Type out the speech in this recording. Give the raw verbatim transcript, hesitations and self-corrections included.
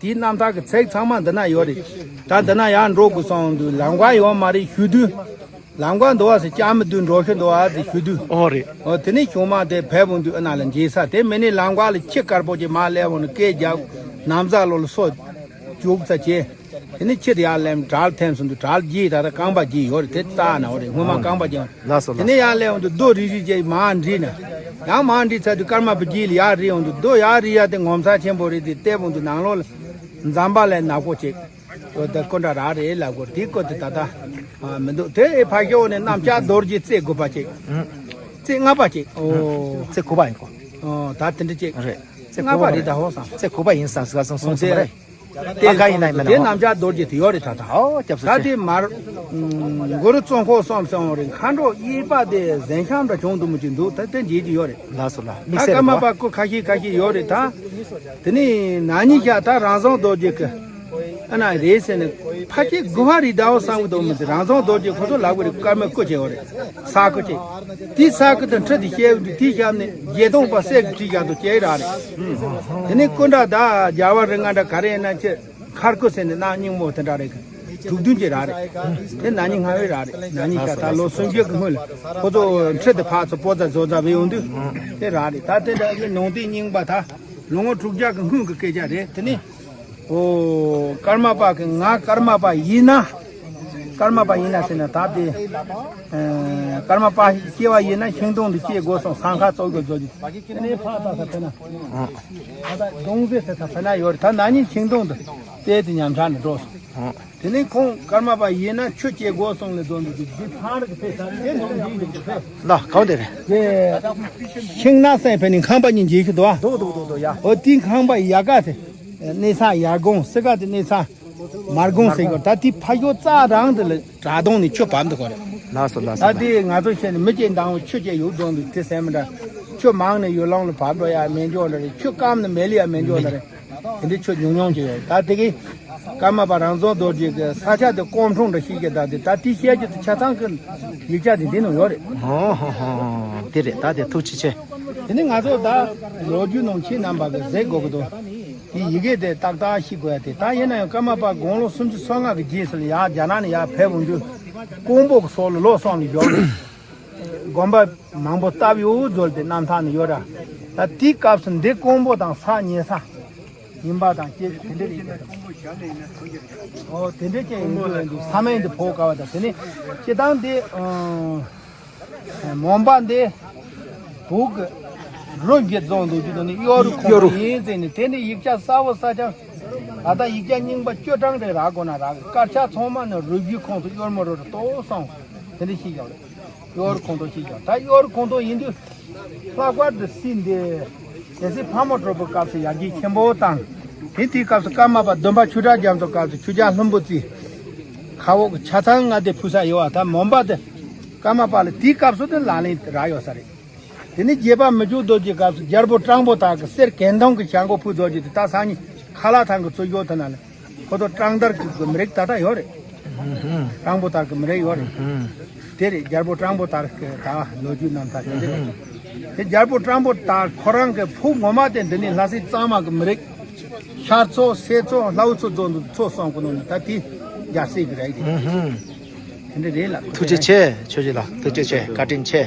དེའི་རྣམ་ཐར་གྱི་ཚིག་ཚང་མ་འདི་ན་ཡོད་རེད། ད་འདི་ན་ཡར་འགྲོ་དགོས་སོང་དུས་ལམ་ཀ་ཡོད་མ་རེད་ཞུ་དུས། ལམ་ཀ་འདུག་བ་ཟེར་ལྕགས་མི་དུས་འགྲོ་ཤི་འདུག་བ་ཟེར་ཞུ་དུས། ཨོ་རེད། ཨོ་དེ་ནས་གཞུང་མང་དེ་བལ་བོང་དུས་ཨ་ན་ལ་མཇལ་ས་དེ་མི་ནི་ལམ་ཀ་ལ་ཁྱི་དཀར་པོ་ཅིག་མར་སླེབས་འོང་ནས་སྐད་རྒྱབ། ན་བཟའ་ལོ་ལ་སོ་བཅུག་ཚ་བྱས། དེ་ནས་ཁྱི་དེ་ཡར་སླེབས་བྲག་ལ་ཐིམ་སོང་དུས་བྲག་ལ་རྒྱས་ད་ལྟ་རྐང་པ་རྒྱས་ཡོད་རེད། དེ་རྩ་ན་འོ་རེད་སྔོན་མ་རྐང་པ་རྒྱས། ལགས་སོ་དེ་ནས་ལགས་སོ། ཡར་སླེབས་འོང་དུས་རྡོ་རིལ་རིལ་བྱས་མར་འགྲིལ་ན། ཡང་མར་འགྲིལ་ཚར་དུས་སྐར་མ་བུ་རྒྱས་ལ་ཡར་རིལ་འོང་དུས་རྡོ་ཡར་རིལ་ཡ་དེ་ངོ་མཚར་ཆེན་པོ་རེད། དེ་བལྟས་འོང་དུས་ནང་ལོགས་ལ་ཛམ་བྷ་ལའི་ནག་པོ་ཅིག་ཨོ་ད་ཀོན་ཏྲ་རག་རེད་ལབ་དགོས་དེ་ཀོ་དེ་ད་ལྟ་ཨ་མི་འདུག་དེ་ཨེ་ཕ་ཤོ་ནས་གནམ་ལྕགས་རྡོ་རྗེ་རྩེ་དགུ་པ་ཅིག་ཨུ། རྩེ་ལྔ་པ་ཅིག་ཨོ། རྩེ་དགུ་པ་ཡིན་གོ། ཨོ་ད་དེ་འདྲ་ཅིག་རེད། རྩེ་ལྔ་དགུ་པ་པ་རེད་རེད། ད་ཧོ་སང་། རྩེ་དགུ་པ་ཡིན་སང་ཟ་སང་སོང་ཨོ་སོང་དེ་རེད། དེ་ཨ་ཁ་ཡིན་ན་ཡིན་མིན་དེ་ན་ཧོ། གནམ་ལྕགས་རྡོ་རྗེ་དེ་ཡོད་རེད་ད་ད། ཨོ་སྐྱབས་ས་ད་ཆེ། དེ་མར་ཨུམ་གུ་རུ་བཙོན་ཁོག་གསུམ་ཟེར་འོང་རེད། མཁའ་འགྲོ་དབྱེ་བ་དེ་གཟན་ཤམ་འདྲ་བྱུང་འདུག་མི་ཅིག་འདུག་ད་དེ་འཇལ་གྱི་ཡོད་རེད། ལགས་སོ་ལགས་ད་དམིགས་བསལ་ཀརྨ་རེད་པ་གོ། སྐུ་ཁ་ཤས་ཁ་ཤས་ཡོད་རེད་ད། དེ་ནས་ན་ནིང་ཤ་ད་རང་བྱུང་རྡོ་རྗེ་གི་ཨ་ན་རེད་ཟེར་ནས་ཕ་སྐད་དགུ་བ་རི་ཟླ་བ་བསམ་གི་འདུག་མི་ཚེ་རང་བྱུང་རྡོ་རྗེ་ཁོ་ཚོ་ལབ་གི་རེད། སྐར་མའི་སྐུ་བྱས་ཡོད་རེད། ས་སྐུ་བྱས། དེའི་ས་སྐུ་དང་ཁྲི་དེ་བཤད་འདུག་དེའི་ཞབས་ནས་བརྒྱད་སྟོང་པ་གསེར་གྱི་བྲིས་བཞག་འདུག་ཅེས་རག་རེད། དེ་ནས་སྐུ་འདྲ་ད་རྒྱལ་བ་རིགས་ལྔ་འདྲ་ག་རེ་ཡིན་ན་ཆེ། མཁར་སྐུ་ཟེར་ནས་གནག་སྙིང་མོ་དེ་འདྲ་རེད། དྲུག་བདུན་ཅིག་རག་རེད། དེ་ན་ནིང་སྔ་བའི་རག་རེད། ན་ནིང་ཤ་ད་ལོ་སུམ་ཅུ་གི་སྔོན་ལ་ཁོ་ཚོ་ཁྲི་དེ་ཕར་ཚུར་སྤོ་ཙ་བཟོ་ཙ་བའི་ཡོང་དུས་དེ་རག་རེད། ད་དེ་འདྲ་གི་ནང་དེ་རྙིང་པ་ད་ལོ་ངོ་དྲུག་བརྒྱ་གི་སྔོན་གི་སྐད་ཆ་རེད། དེ་ནི་ཨོ་ཀརྨ་པ་གི་ང་ཀརྨ་པ་ཡིན་ན། ཀརྨ་པ་ཡིན་ན་ཟེར་ན་ད་དེ་ཨ་ཀརྨ་པ་སྐྱེ་བ་ཡིན་ན་ཤིང་སྡོང་དུ་སྐྱེ་དགོས་སོང་། སྲང་ཁ་ཙོག་གི་རྫོགས་རྒྱུ་དེ་ནས་ཕར་ད་ས་ཕེ་ན། ད་ལྟ་སྡོང་ཟེ་ཟེར་ས་ཕེ་ན་ཡོད་རེད། ད་ན་ནིང་ཤིང་སྡོང་དུ་དེ་དེ་ཉམས་ཆག་ནས་འགྲོ་སོང་། དེ་ནས་ཁོང་ཀརྨ་པ་ཡིན་ན་ཆུ་སྐྱེ་དགོས་སོང་ལས་འདོན་འདུག་དེ་ཕང་རེ་གི་ཕེ་ས་དེ་ནང་འདི་འདུག་ཕེ། ལ་གང་དེ་རེད། དེ་ཤིང་ནགས་སེང་ཕེ་ནི་ཁང་པ་གཉིས་འཇིག་གི་འདུག་ཨ། འདུག་འདུག་འདུག་འདུག་ཡ། ཨོ་དེ་ཁང་པ་ཡ་ག་དེ་གནས་ས་ཡར་དགོང་སི་ག་དེ་གནས་ས་མར་དགོང་ཟེར་གི་ད་དེ་ཕ་ཤོ་རྩ་རང་དེ་ལ་བྲག་དོང་ནས་ཆུ་བབས་འདུག་གོ་རེད། ལགས་སོ་ལགས་སོ་ད་ལགས། དེ་ང་ཚོ་བཤད་ནས་མི་སྐྱེ་འདང་བའི་ཆུ་སྐྱེ་ཡོད་དོན་འདུག་དེ་སེམས་མི་འདྲ། ཆུ་མང་ནས་ཡུལ་ལུང་ལ་བབས་འགྲོ་ཡ་མེད་འཇོག་འདྲ་རེད། ཆུ་སྐམ་ནས་མེ་ལི་ཡ་མེད་འཇོག་འདྲ་རེད། དེ་འདྲའི་ཆུ་ཉུང་ཉུང་ཅིག་ཡོད། ད་དེ་གི་ཀརྨ་པ་རང་བྱུང་རྡོ་རྗེ་གི་ས་ཆ་དེ་སྐོམ་འཁྲུངས་འདྲ་ཞིག་གི་ད་དེ་ད་དེ་བཤད་རྒྱུ་དེ་ཆ་ཚང་གི་ཡིག་ཆ་དེ་འདི་ནང་ཡོད་རེད། ཧོ་ཧོ་ཧོ་དེ་རེད། ད་དེ་ཐུགས་རྗེ་ཆེ། དེ་ནི་ང་ཚོ་ད་ལོ་རྒྱུས་ནང་ཁྱེད་རྣམ་པ་གི་གཟིགས་དགོས་ཀྱི་འདུག་དེ་ཡི་གེ་དེ་ཏག་ཏག་ཤེས་དགོས་ཡ་དེ་ད་ཡིན་ན་ཡང་ཀརྨ་པ་དགུང་ལོ་སུམ་ཅུ་སོ་ལྔ་གི་རྗེས་སུ་ཡར་རྒྱ་ནག་ནས་ཡར་ཕེབས་འོང་དུས་ཀོང་པོ་གི་སོག་ལ་ལོ་གསུམ་ལ་ཡོད་རེད། དགོན་པ་མང་པོ་བཏབ་ཡོད་ཟེར་ཏེ་རྣམ་ཐར་ནས་ཡོད་ར། ད་དེའི་སྐབས་སུ་འདི་ཀོང་པོ་དང་ས་ཉེ་ས་ཡིན་པ་དང་སྐད་ཆ་དེ་འདྲ་རེད། ཨོ་དེ་འདྲ་ཅན་ཡིན་དུས་ཡིན་དུས་ས་མིང་འདི་ཕོ་དཀའ་བ་དང་དེ་ནི་སྤྱི་བཏང་འདི་མོན་པ་འདི་བོད་ཀྱི་རུ་འགྱེད་རྫོང་འདུག་རྒྱུ་དང་ནི་གཡོ་རུ་ཁོང་ཡིན་ཟེར་ནས་དེ་ནི་ཡིག་ཆ་གསལ་བོ་གསལ་རྐྱང་ད་ལྟ་ཡིག་ཆ་རྙིང་པ་བཅུ་གྲངས་རེ་རག་དགོས་ན་རག་གི་དཀར་ཆག་ཚང་མ་ནི་རུ་བརྒྱུད་ཁོང་ཚོ་གཡོར་མོ་རུ་རུ་ཏོག་སོང་དེ་འདྲ་ཤེས་ཀྱང་རེད། གཡོར་ཁོང་ཏོ་ཤེས་ཀྱང་ད་གཡོར་ཁོང་ཏོ་ཡིན་དུས་ལྷག་པར་དུ་སྲིད་འདི་གལ་སྲིད་ཕག་མོ་གྲུ་པའི་སྐབས་སུ་ཡར་རྒྱས་ཆེན་པོ་དང་དེ་དེའི་སྐབས་སུ་ཀརྨ་པ་བདུན་པ་ཆོས་གྲགས་རྒྱ་མཚོའི་སྐབས་སུ་ཆོས་རྒྱལ་ལྷུན་པོ་རྩེའི་ཁ་འོག་གི་ཆ་ཚང་ལྔ་སྡེ་ཕུལ་ས་ཡོད་བ། ད་མོན་པ་དེ་ཀརྨ་པ་ལ་དེའི་སྐབས་སུ་དེ་ལག་ལེན་རག་ཡོད་ས་རེད། དེ་ནས་རྗེ་པ་མི་འགྱུར་རྡོ་རྗེའི་སྐབས་སུ་རྒྱལ་པོ་སྤྲང་པོ་དར་གྱི་གསེར་གྱེན་མཐོང་གི་བྱ་མགོ་ཕུལ་རྡོ་རྗེ་དེ་ད་སང་ཉིན་ཁ་ལག་ཐང་གི་ཚུར་ཡོད་ཐ་ན་ལ། ཁོ་ཚོ་སྤྲང་དར་གྱི་མི་རིགས་ད་ལྟ་ཡོད་རེད། སྤྲང་པོ་དར་གྱི་མི་རིགས་ཡོད་རེད། དེ་རེད་རྒྱལ་པོ་སྤྲང་པོ་དར་གྱི་ད་ལོ་རྒྱུས་རྣམ་ཐར་དེ་རེད། དེ་རྒྱལ་པོ་སྤྲང་པོ་དར་ཁོ་རང་གི་བུ་ངོ་མ་དེ་འདི་ནི་ལྷ་སའི་གཙང་མ་གི་མི་རིགས། ཤར་ཚོ་སེ་ཚོ་ལྷའུ་ཚོ་རྫོང་དུ་ཚོ་གསུམ་གི་ནང་ནས་ད་དེ་རྒྱལ་སྲས་ཀྱི་རིགས་རེད། དེ་འདྲ་རེད་ལ། ཐུགས་རྗེ་ཆེ་ཆོས་རྗེ་ལགས། ཐུགས་རྗེ་ཆེ། བཀའ་དྲིན་ཆེ།